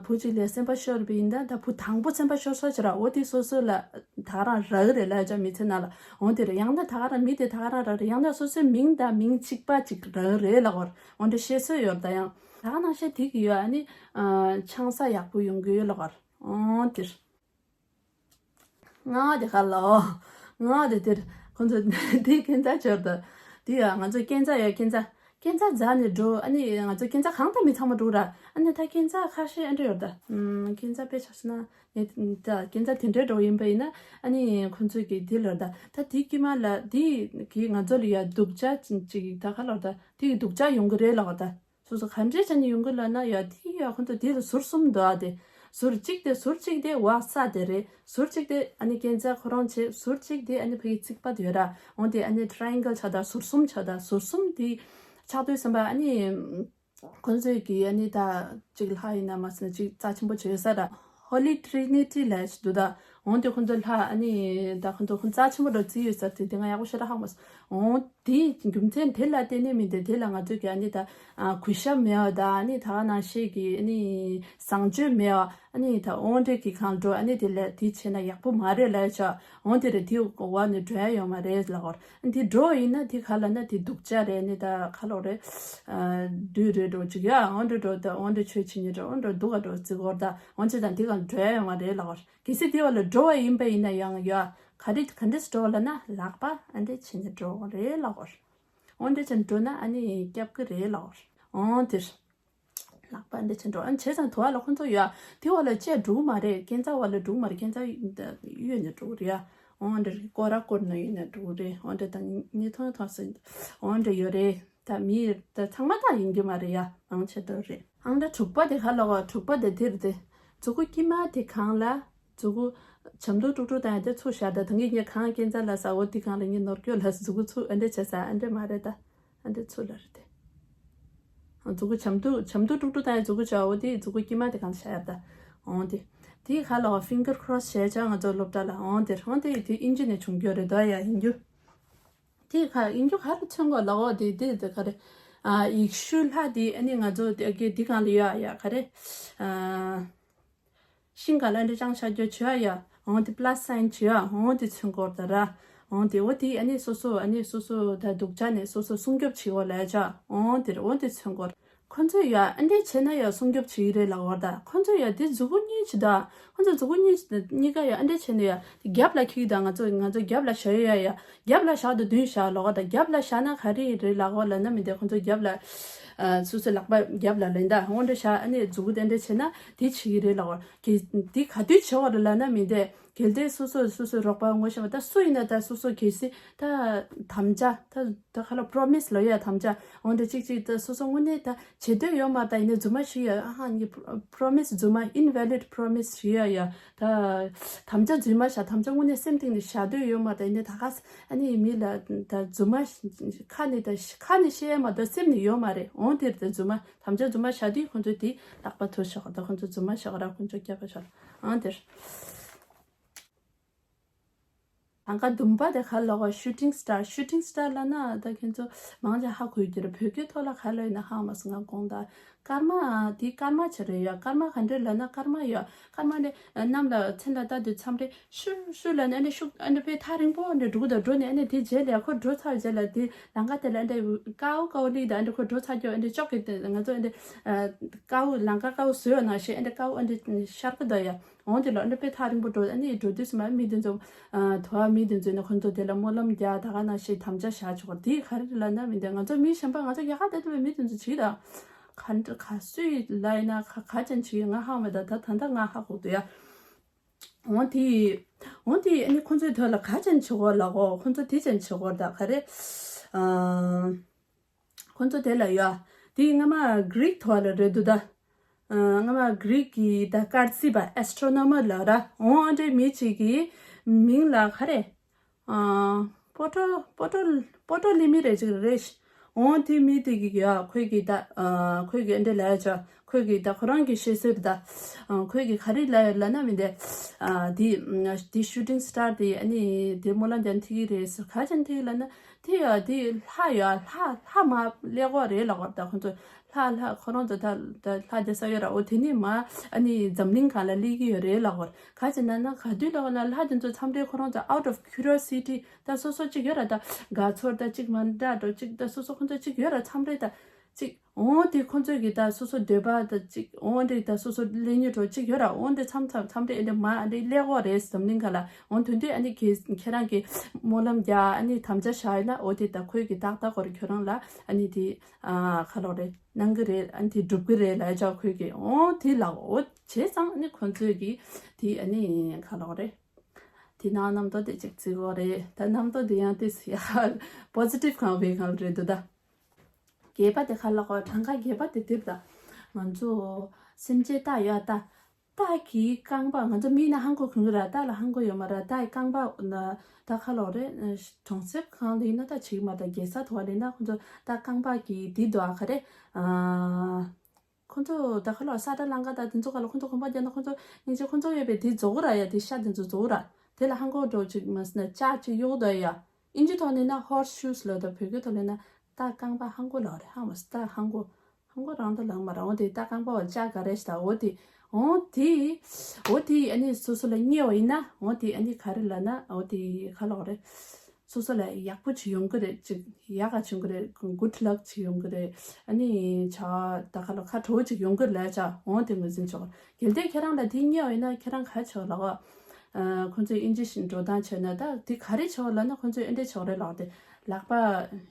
བུ་གཅིག་ལ་སེམས་པ་ཤོར་བ་ཡིན་ན་ད་བུ་དང་པོ་སེམས་པ་ཤོར་ས་ཅི་ར་འོ་དེ་སོ་སོ་ལ་ད་ག་རང་རག་གི་རེད་ལ་ཅག་མི་ཚེ་ནང་ལ་འོ་དེ་རེད་ཡང་ན་ད་ག་རང་མི་དེ་ད་ག་རང་རག་རེད་ཡང་ན་སོ་སོའི་མིང་དང་མིང་གཅིག་པ་ཅིག་རག་རེད་ལ་གོ་འོ་འདྲ་བཤད་སྲོལ་ཡོད་ད་ཡང་ད་ག་ནང་བཤད་དེ་གི་ཡོད་ཨ་ནི་ཆང་ས་ཡག་པོ་ཡོང་གི་ཡོད་ལ་གོ་འོ་དེ་རེད། ང་དེ་ཁ་ལོ། ང་དེ་དེར་ཁོང་ཚོ་དེ་སྐྱེན་ཚ་ཆོར་དུ། དེ་ཡ་ང་ཚོ་སྐྱེན་ཚ་ཡ་སྐྱེན་ཚ། སྐས་འཛེག་འཛེགས་ནས་འགྲོ། ཨ་ནི་ང་ཚོ་སྐས་འཛེག་གང་ལྟར་མི་ཚང་མ་འགྲོ་ར། ཨ་ནི་ད་སྐས་འཛེག་ཁ་ཤས་ཨ་འདྲ་ཡོད་ད། ཨམ། སྐས་འཛེག་དཔེ་ཆ་བཞག་ན་ངས་ད་སྐས་འཛེག་དེ་འདྲའི་འགྲོ་ཡིན་པ་ཡིན་ན། ཨ་ནི་ཁོང་ཚོས་ཀྱིས་དེ་ལབ་ད། ད་དེ་དཀྱིལ་མ་ལ་དེ་གིས་ང་ཚོ་ལ་ཡ་སྡུག་ཅག་ཅིག་ད་ག་ལབ་ད། དེ་གིས་སྡུག་ཅག་ཡོང་གི་རེད་ལབ་ད། སོ་སོ་ག་འདྲས་བྱས་ནས་ཡོང་གི་ལབ་ན་ཡ། དེ་ཡ་ཁོང་ཚོ་དེ་ལ་ཟུར་གསུམ་འདུག་ཨ། དེ་ཟུར་གཅིག་དེ། ཟུར་གཅིག་དེ་བ་ས་དེ་རེད། ཟུར་གཅིག་དེ་ཨ་ནི་སྐས་འཛེག་ཁོ་རང་བྱེད། ཟུར་གཅིག་དེ་ཨ་ནི་ཕ་གི་རྩིག་པ་དེ་ཡོད་ར། འོང་དེ་ཨ་ནི་ཊ་རའེ་ཨེང་གལ་ཆགས་ད། ཟུར་གསུམ་ཆགས་ད། ཟུར་གསུམ་དེ་ཆགས་དུས་ཙམ་པ་ཨ་ནི་ཁོང་ཚོས་ཀྱིས་ཨ་ནི་ད་གཅིག་ལྷ་ཡིན་ན་མ་ཟེར་ན་གཅིག་རྩ་ཆེན་པོ་བྱེད་ས་ར། ཧོ་ལི་ཊི་རི་ནི་ཊི་ལབ་ཞིག་འདུག་ད། འོང་དེ་ཁོང་ཚོ་ལྷ་ཨ་ནི་ད་ཁོང་ཚོ་ཁོང་རྩ་ཆེན་པོ་འདྲ་བརྩི་ཡོད་ས་དེ། དེ་ང་ཡག་པོ་ཞེ་དྲག་ཧ་གོ་མ་སོང་། འོང་དེའི་རྒྱུ་མཚན་དེ་ལ་བརྟེན་ནས་མི་འདི་དེ་ལ་ང་ཚོས་ཀྱི་ཨ་ནི་ད་ཨ་གུས་ཞབས་མེད་པ་དང་། ཨ་ནི་ད་ག་ནང་བཞིན་གྱི་ཨ་ནི་བཟང་སྤྱོད་མེད་པ། ཨ་ནི་ད་འོང་འདྲེ་གི་གང་འགྲོ། ཨ་ནི་དེ་ལས་དེ་བྱས་ན་ཡག་པོ་མ་རེད་ལབ་ཆོག། འོང་དེ་རེད། དེ་འོག་ནས་འགྲོ་ཡ་ཡོད་མ་རེད་ལབ་གོ། ཨ་ནི་དེ་འགྲོ་ཡིན་ན་དེ་ག་ལབ་ན་དེ་སྡུག་ཅག་རེད། ཨ་ནི་ད་ག་ལབ་རེད། ཨ་བདུད་རེད་འགྲོ་ཅིག་ཡ། འོང་འདྲེ་འགྲོ་ད། འོང་འདྲེ་ཆོས་བྱེད་ཉེ་འགྲོ། འོང་འདྲེ་སྡུག་ག་འགྲོ་བརྩི་གོ་ད། འོང་ཅི་དང་དེ་གང་འགྲོ་ཡ་ཡོད་མ་རེད་ལབ་གོ། གལ་སྲིད་དེ་བ་ལ་འགྲོ་བ་ཡིན་པ་ཡིན་ན་ཡང་ཡ། ག་རེ་ག་འདྲས་འགྲོ་ལབ་ན་ལག་པ་ཨ་འདྲས་བྱས་ནས་འགྲོ་རེད་ལབ་གོ། འོ་འདྲས་བྱས་ནས་འགྲོ་ན་ཨ་ནི་སྐྱབས་ཀྱི་རེད་ལབ་གོ། འོ་དེར་ལག་པ་ཨ་འདྲས་བྱས་འགྲོ། ཨ་ནི་བྱས་ཙང་དུ་བ་ལ་ཁོང་ཚོ་ཡ་དེ་བ་ལ་བཅས་འགྲོ་གི་མ་རེད། སྐས་འཛེག་བ་ལ་འགྲོ་གི་མ་རེད། སྐས་འཛེག་གཡས་ནས་འགྲོ་གི་རེད་ཡ། འོ་འདྲས་སྐོར་ར་སྐོར་ནས་གཡས་ནས་འགྲོ་གི་རེད། འོ་འདྲས་དང་ཉི་ཐོང་ཐོང་སེ་འོ་འདྲས་ཡོད་རེད། ད་མི་ད་ཚང་མ་ད་ཡིན་གྱི་མ་རེད་ཡ། མང་ཆེ་འགྲོ་རེད། ཨང་ད་དྲུག་པ་དེ་ག་ལབ་གོ། དྲུག་པ་དེ་དེར་དེ་མཛུ་གུ་དཀྱིལ་མ་དེ་གང་ལ། མཛུ་གུ་འཇམ་ཏོག་ཏོག་ཏོག་དང་ཡ་དེ་ཚུར་བཞག་ད། ད་གིན་ངས་གང་སྐས་འཛེག་ལབ་ས། འོ་དེ་གང་ལ་ངས་ནོར་སྐྱོ་ལབ། མཛུ་གུ་ཚུར་ཨ་འདྲས་བྱས་ས་ཨ་འདྲས་མ་རེད་ད། ཨ་འདྲས་ཚུར་ལ་རེད་དེ། མཛུ་གུ་འཇམ་ཏོག་འཇམ་ཏོག་ཏོག་ཏོག་དང་ཡ་མཛུ་གུ་བྱ། འོ་དེ་མཛུ་གུ་དཀྱིལ་མ་དེ་གང་བཞག་ཡ་ད། འོ་དེ་དེ་ག་ལབ་གོ། ཕིང་གར་ཁོ་རོ་སི་བྱས་ཆོག་ང་ཚོ་སློབ་གྲྭ་ལ། འོ་དེ་འོ་དེ་དེ་ཨིན་ཇི་ནས་བྱུང་རྒྱུ་རེད་དོ་ཡ། ཡིན་རྒྱུ། དེ་ག་ཡིན་རྒྱུ་ག་རེ་མཚོན་གོ་ལབ་གོ། དེ་དེ་དེ་ག་རེ། ཨ་ཡེ་ཤུ་ལྷ་དེ་ཨ་ནི་ང་ཚོ་དེ་གི་དེ་གང་ལ་ཡོད་ཡ། ག་རེ། ཨ་ཤིང་ག་ལ་འདྲ་ཅང་ཤ་རྒྱོ་བྱོས་ཡ། འོང་དེ་པི་ལ་སི་སའིན་བྱོས་ཡ། འོང་དེ་མཚོན་གོ་ད་ར། འོང་དེ་འོ་དེ་ཨ་ནི་སོ་སོ་ཨ་ནི་སོ་སོ་ད་སྡུག་ཅག་ནས་སོ་སོ་སྲུང་སྐྱོབ་བྱེད་གོ་ལབ་ཆོག། འོང་དེ་ར་འོ་དེ་མཚོན་གོ། ཁོ་ཚོས་ཡ་ཨ་འདྲས་བྱས་ན་ཡ་སྲུང་སྐྱོབ་བྱེད་ཀྱི་རེད་ལབ་གོ་ད། ཁོ་ཚོས་ཡ་དེ་མཛུ་གུ་གཉིས་བྱེད་ད། ཁོ་ཚོ་མཛུ་གུ་གཉིས་གཉིས་ཀ་ཡ་ཨ་འདྲས་བྱས་ནས་ཡ་རྒྱབ་ལ་འཁྱེར་ད། ང་ཚོ་ང་ཚོ་རྒྱབ་ལ་བཞག་ཡོད་ཡ། ཡ་རྒྱབ་ལ་བཞག་ད་མདུན་བཞག་ལབ་གོ་ད། རྒྱབ་ལ་བཞག་ན་ག་རེ་རེད་ལབ་གོ་ལབ་ན་མི་འདི་ཁོ་ཚོ་རྒྱབ་ལ་ཨ་སོ་སོའི་ལག་པ་རྒྱབ་ལ་ལེན་ད། འོ་འདྲས་བཞག་ཨ་ནི་མཛུ་གུ་དེ་འདྲས་བྱས་ན་དེ་བྱེད་ཀྱི་རེད་ལབ་གོ། གལ་དེ་ག་དུས་བྱེད་དགོས་རེད་ལབ་ན་མི་འདི། གལ་ཏེ་སོ་སོ་སོ་སོའི་རོགས་པ་ངོ་ཤེས་པ་ད་སུ་ཡིན་ན་ད་སོ་སོ་གལ་སྲིད་ད་དམ་བཅའ་ད་ད་ག་ལ་པོ་རོ་མི་སི་ལབ་ཡ། དམ་བཅའ་འོ་འདྲ་གཅིག་གཅིག་ད་སོ་སོ་དངོས་གནས་ད་བྱེད་འདོད་ཡོད་མ་རེད། ད་ཡིན་ན་རྫུན་མ་ཞིག་ཡ། ཨ་ཧ་ངས་པོ་རོ་མི་སི་རྫུན་མ་ཨིན་ཝེ་ལིཌ་པོ་རོ་མི་སི་ཞིག་ཡ། ཡ་ད་དམ་བཅའ་རྫུན་མ་བཞག་དམ་བཅའ་དངོས་གནས་སེམས་གཏིང་ནས་བཞག་འདོད་ཡོད་མ་རེད། ད་ཡིན་ན་ད་ག་ས་ཨ་ནི་མི་ལ་ད་རྫུན་མ་ཁ་ནས་ད་ཁ་ནས་བཤད་ཡ་མ་གཏོགས་སེམས་ནས་ཡོད་མ་རེད། འོ་དེར་ད་རྫུན་མ་དམ་བཅའ་རྫུན་མ་བཞག་དུས་ཁོང་ཚོས་དེ་ལག་པ་ཐུག་ཤོག་ད་ཁོང་ཚོ་རྫུན་མ་བཞག་ར་ཁོང་ཚོ་སྐྱབས་པ་ཤོག་ཨང་དེར། ལམ་ཀ་བདུན་པ་དེ་ག་ལབ་གོ། ཤུ་ཊིང་སི་ཊར། ཤུ་ཊིང་སི་ཊར་ལབ་ན་ད་ཁྱེད་ཚོ་མང་ཆེ་ཧ་གོ་གི་རེད། བོད་སྐད་ཐོག་ལ་ག་ལབ་ཡིན་ན་ཧ་མ་སོང་། ང་དགོངས་དག། སྐར་མ་དེ་སྐར་མ་ཆེ་རེད་ཡ། སྐར་མ་ག་འདྲས་ལབ་ན་སྐར་མ་ཡ། སྐར་མ་ནི་གནམ་ལ་མཚན་ལ་ལྟ་དུས་མཚམས་རེ་ཤུ་ཤུ་ལབ་ནས་ཨ་ནི་ཤུགས་ཨ་ནི་དཔེ་ཐག་རིང་པོ་ཨ་ནི་འགྲོ་གི་འདུག་འགྲོ་ནས་ཨ་ནི་དེ་རྗེས་ལ་ཁོ་འགྲོ་ཚར་རྗེས་ལ་དེ་ལམ་ཀ་དེ་ལ་ཨ་ནི་ཀའུ་ཀའུ་ལི་དང་ཨ་ནི་ཁོ་འགྲོ་ཚར་རྒྱུ་ཨ་ནི་ཅོག་གི་དེ་ང་ཚོ་ཨ་ནི་ཀའུ་ལམ་ཀ་ཀའུ་བཟོས་ཡོད་ནང་བཞིན་ཨ་ནི་ཀའུ་ཨ་ནི་ཤར་གི་འདུག་ཡ། འོང་དེ་ལ་ཨ་ནི་དཔེ་ཐག་རིང་པོ་འགྲོ། ཨ་ནི་འགྲོ་དུས་སུ་མ་མི་དེ་ཚོ་ཨ་དུ་བ་མི་དེ་ཚོ་ནི་ཁོ་ཚོ་དེ་ལ་སྨོན་ལམ་རྒྱག་ད་ག་ནང་བཞིན་དམ་བཅའ་བཞག་ཆོག་གོ། དེ་ག་རེ་ལབ་ན་མི་འདི་ང་ཚོ་མི་གཞན་པ་ང་ཚོ་རྒྱ་གར་དེ་དུ་བའི་མི་དེ་ཚོ་བྱིས་ད། ག་འདྲ་ག་སུས་ལབ་ཡིན་ན་ག་ག་ཅན་བྱིས་ང་ཧ་མ་ད་ད་ད་ད་ང་ཧ་གོ་འདུག་ཡ། འོང་དེ་འོང་དེ་ཨ་ནི་ཁོ་ཚོའི་ཐོག་ལ་ག་ཅན་བྱེད་དགོས་ལབ་གོ། ཁོ་ཚོ་དེ་ཅན་བྱེད་དགོས་ད་ག་རེ། ཨ། ཁོ་ཚོ་དེ་ལ་ཡོད། དེ་སྔ་མ་གྷི་རིག་ཐོག་ལ་རེད་འདུག་ད། ཨ། སྔ་མ་གྷི་རིག་གི་ད་སྐར་རྩིས་པ་ཨེ་སི་ཊོ་རོ་ནོ་མར་ལབ་ར། འོང་ཨ་འདྲའི་མི་གཅིག་གི་མིང་ལ་ག་རེ། ཨ། པོ་ཏོ་པོ་ཏོ་པོ་ཏོ་ལི་མི་རེ་ཅིག་རེད། འོང་དེ་མི་དེ་གི་ཡོད། ཁོས་གི་ད། ཨ། ཁོས་གི་ཨ་འདྲ་ལབ་ཡ་ཆོག་ཁོས་གི་ད་ཁོ་རང་གི་ཤེས་སྲོལ་ད། ཨ། ཁོས་གི་ག་རེ་ལབ་ཡ་ལབ་ན་མི་འདི། ཨ། དེ་དེ་ཤུ་ཊིང་སི་ཊར་དེ་ཨ་ནི་དེ་སྨོན་ལམ་རྒྱག་ཐུབ་ཀྱི་རེད་ཟེར། ག་ཅན་ཐུབ་ཀྱི་ལབ་ན། དེ་ཡ་དེ་ལྷ་ཡ་ལྷ་ལྷ་མ་ལས་གོ་རེད་ལབ་གོ། ད་ཁོང་ཚོ་ལྷ་ལྷ་ཁོ་རང་ཚོ་ད་ད་ལྷ་དེ་ས་ཡོད་ར། འོ་དེ་ནི་མ་ཨ་ནི་འཛམ་གླིང་གང་ལ་སླེབས་ཀྱི་ཡོད་རེད་ལབ་གོ། ག་ཅི་ན་ན་ག་དུས་ལབ་ན་ལྷ་དེ་ཚོ་མཚམས་རེ་ཁོ་རང་ཚོ་out of curiosity ད་སོ་སོ་གཅིག་ཡོད་ར། ད་དགའ་ཚོར་ད་གཅིག་མ་འདྲ་འགྲོ་གཅིག་ད་སོ་སོ་ཁོང་ཚོ་གཅིག་ཡོད་ར། མཚམས་རེ་ད། ཅིག་འོང་དེ་ཁོང་ཚོས་ཀྱི་ད་སོ་སོ་འདོད་པ་ད་ཅིག་འོང་འདི་ད་སོ་སོ་ལས་ཉོ་འགྲོ་ཅིག་ཡོད་ར། འོང་འདི་མཚམས་མཚམས་མཚམས་འདི་འདི་མ་འདི་ལས་གོ་རེད། འཛམ་གླིང་ག་ལ་འོང་དོན་དུས་ཨ་ནི་ཁྱེད་ཁྱེད་རང་གི་སྨོན་ལམ་རྒྱག་ཨ་ནི་དམ་བཅའ་བཞག་ཡིན་ན། འོ་དེ་ད་ཁོས་ཀྱི་ཏག་ཏག་གོ་རེད། ཁྱོད་རང་ལ་ཨ་ནི་དེ་ཨ་ཁ་ལོག་རེད་གནང་གི་རེད། ཨ་ནི་དེ་འགྲུབ་གི་རེད་ལ་ཅག་ཁོས་ཀྱི་འོང་དེ་ལ་འོ་བྱས་ཙང་ཨ་ནི་ཁོང་ཚོས་ཀྱི་དེ་ཨ་ནི་ཁ་ལོག་རེད། དེ་ནང་རྣམ་རྟོག་དེ་ཅིག་བརྩི་གོ་རེད། ད་རྣམ་རྟོག་དེ་ཡང་དེ་ཡ་པོ་ཛི་ཊིབ་གང་བའི་གང་རེད་འདུག་ད། བརྒྱད་པ་དེ་ཁ་ལག་གོ་གྲངས་ཀ་བརྒྱད་པ་དེ་དེབ་ད། ང་ཚོ་སེམས་ཅན་རྟ་ཡོད་རྟ། རྟ་གི་རྐང་པ་ང་ཚོ་མི་ན་ཧང་གོ་གོན་གི་ར། རྟ་ལ་ཧང་གོ་ཡོད་མ་ར། རྟ་ཡི་རྐང་པ་ན་ད་ཁ་ལོག་རེད། གྲོང་གསེབ་གང་ལ་ཡིན་ན་ད་བྱེད་ཀྱི་མ་རེད། རྒྱལ་ས་ཐོག་ལ་ཡིན་ན་ཁོ་ཚོ་རྟ་རྐང་པ་གི་དེ་འདུག་ཨ་ག་རེ། ཨ། ཁོ་ཚོ་ད་ཁ་ལོག་ས་ཁྲ་ལང་ཀ་ད་དེ་ཚོ་ག་ལ་ཁོ་ཚོ་གོམ་པ་རྒྱག་ན་ཁོ་ཚོ་སྙིང་རྗེ་ཁོ་ཚོ་ཡོད་པའི་དེ་རྫོགས་ར་ཡ། དེ་ཤ་དེ་ཚོ་རྫོགས་ར། དེ་ལ་ཧང་གོ་འགྲོ་ཅིག་མ་སི་ན་ལྕགས་ཅིག་གཡུག་ད་ཡ། ཨིན་ཇི་ཐོག་ནས་ན་ཧོར་སི་ཤུ་སི་ལབ་ད། བོད་སྐད་ཐོག་ནས་ན་རྟ་རྐང་པ་ཧང་གོ་ལབ་རེད། ཧང་མ་སི་རྟ་ཧང་གོ་ཧང་གོ་རང་ད་ལབ་མ་ར། འོ་དེ་རྟ་རྐང་པ་བ་ལྕགས་ག་རེ་ཞིག་ད། འོ་དེ་འོ་དེ་འོ་དེ་ཨ་ནི་སོ་སོ་ལ་རྙེད་བ་ཡིན་ན། འོ་དེ་ཨ་ནི་ག་རེ་ལབ་ན་འོ་དེ་ཁ་ལོག་རེད། སོ་སོ་ལ་ཡག་པོ་ཅིག་ཡོང་གི་རེད། ཅིག་ཡག་ག་ཅིག་ཡོང་གི་རེད། གུཌ་ལག་ཅིག་ཡོང་གི་རེད། ཨ་ནི་ཆ་ད་ཁ་ལོག་ཁ་དྲོ་ཅིག་ཡོང་གི་རེད་ལབ་ཅག་འོ་དེ་ངོས་འཛིན་ཆོག་གལ་ཏེ་ཁྱེད་རང་ལ་དེ་རྙེད་བ་ཡིན་ན་ཁྱེད་རང་ག་རེ་བྱེད་དགོས་ལབ་གོ་ཁོང་ཚོས་ཨིན་ཇི་བཞིན་འགྲོ་སྟངས་བྱས་ན་ད་དེ་ག་རེ་བྱེད་དགོས་ལབ་ན། ཁོང་ཚོས་ཨེ་འདྲས་བྱེད་དགོས་རེད་ལབ་དེ། ལག་པ་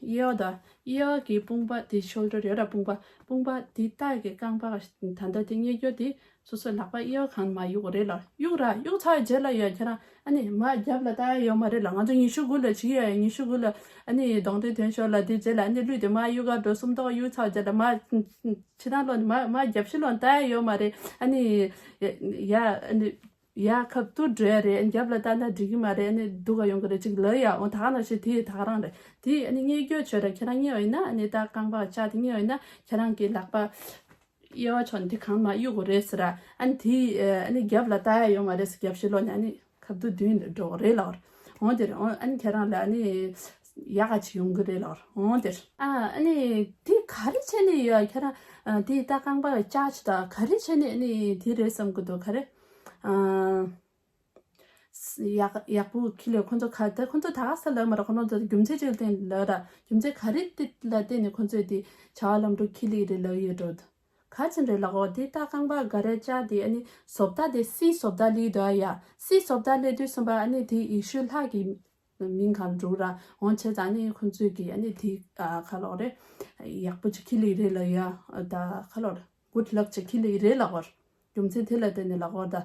གཡས་པ་དང་གཡས་པ་གི་དཔུང་པ་དེ་ཤོལ་ཌར་ཡོད་ར། དཔུང་པ་དཔུང་པ་དེ་རྟ་གི་རྐང་པ་ད་ལྟ་དེ་རྙེད་རྒྱུ་དེ་སོ་སོའི་ལག་པ་གཡས་པ་གང་མ་གཡུག་རེད་ལབ། གཡུག་ར་གཡུག་ཚར་རྗེས་ལ་ཡ་ཁྱེད་རང་ཨ་ནི་མ་རྒྱབ་ལ་ལྟ་ཡ་ཡོད་མ་རེད་ལབ། ང་ཚོ་ཉི་ཤུ་དགུ་ལ་བྱེད་ཡ་ཡ། ཉི་ཤུ་དགུ་ལ་ཨ་ནི་གདོང་དེ་ཐོན་ཤོར་ལ་དེ་རྗེས་ལ་ཨ་ནི་ལུས་དེ་མ་གཡུག་ག་འགྲོ། སུམ་མདོ་གཡུག་ཚར་རྗེས་ལ་མ་ཕྱི་ཐང་ལོག་ནས་མ་མ་རྒྱབ་ཕྱི་ལོག་ལྟ་ཡ་ཡོད་མ་རེད། ཨ་ནི་ཡ་ཨ་ནི་ཡ་ཁབ་ཏུ་འགྲོ་ཡ་རེད། རྒྱབ་ལ་ལྟ་ན་འགྲིག་གི་མ་རེད། ཨ་ནི་སྡུག་ག་ཡོང་གི་རེད་ཅིག་ལབ་ཡ། འོ་ད་ག་ནང་བཞིན་དེ་ད་ག་རང་རེད། དེ་ཨ་ནི་རྙེད་རྒྱུ་བྱོས་ར། ཁྱེད་རང་རྙེད་བ་ཡིན་ན་ཨ་ནི་ད་རྐང་པ་ལྕགས་དེ་རྙེད་བ་ཡིན་ན་ཁྱེད་རང་གི་ལག་པ་གཡས་པ་ཕྱོགས་ནས་དེ་གང་མ་གཡུག་དགོས་རེད་ཟེར་ར། ཨ་ནི་དེ་ཨ་ནི་རྒྱབ་ལ་ལྟ་ཡ་ཡོད་མ་རེད་ཟེར། རྒྱབ་ཕྱི་ལོག་ནས་ཨ་ནི་ཁབ་ཏུ་བདུན་འགྲོ་གི་རེད་ལབ་ར། འོ་དེ་རེད། འོ་ཨ་ནི་ཁྱེད་རང་ལ་ཨ་ནི་ཡག་ག་ཅིག་ཡོང་གི་རེད་ལབ་ར། འོ་དེ་རེད། ཨ་ཨ་ནི་དེ་ག་རེ་བྱས་ནས་ཡོད་ཁྱེད་རང་། ཨ་དེ་ད་རྐང་པ་ལྕགས་ཅིག་ད་ག་རེ་བྱས་ནས་ཨ་ནི་དེ་རེད་བསམ་གི་འདུག་ག་རེ། ཨ། ཡག་ཡག་པོ་ཁྱི་ལས་ཁོ་ཚོ་ག་ད་ཁོ་ཚོ་ད་ག་ས་ལབ་མ་ར། ཁོ་ཚོ་རྒྱུ་མཚན་ཅིག་ལ་བརྟེན་ལབ་ར། རྒྱུ་མཚན་ག་རེ་ལ་བརྟེན་ནས་ཁོ་ཚོས་དེ་བྱ་བ་ལམ་འགྲོ་ཁྱི་ལས་རེད་ལབ་ཡོད་འགྲོ། ག་ཅིག་རེད་ལབ་གོ་དེ་ད་རྐང་པ་ག་རེ་ལྕགས་དེ་ཨ་ནི་བཟོ་ལྟ་དེ་སི་བཟོ་ལྟ་ལས་འདུག་ཨ་ཡ། སི་བཟོ་ལྟ་ལས་དུས་གསུམ་པ་ཨ་ནི་དེ་ཡེ་ཤུ་ལྷ་གི་མིང་གང་འགྲོ་ར། འོང་བྱས་ཙང་ཨ་ནི་ཁོ་ཚོས་ཀྱི་ཨ་ནི་དེ་ཨ་ཁ་ལོག་རེད། ཡག་པོ་ཅིག་ཁྱི་ལས་རེད་ལབ་ཡ། ད་ཁ་ལོག་རེད། གུཌ་ལག་ཅིག་ཁྱི་ལས་རེད་ལབ་གོ་རྒྱུ་མཚན་དེ་ལ་བརྟེན་ནས་ལབ་གོ་ད།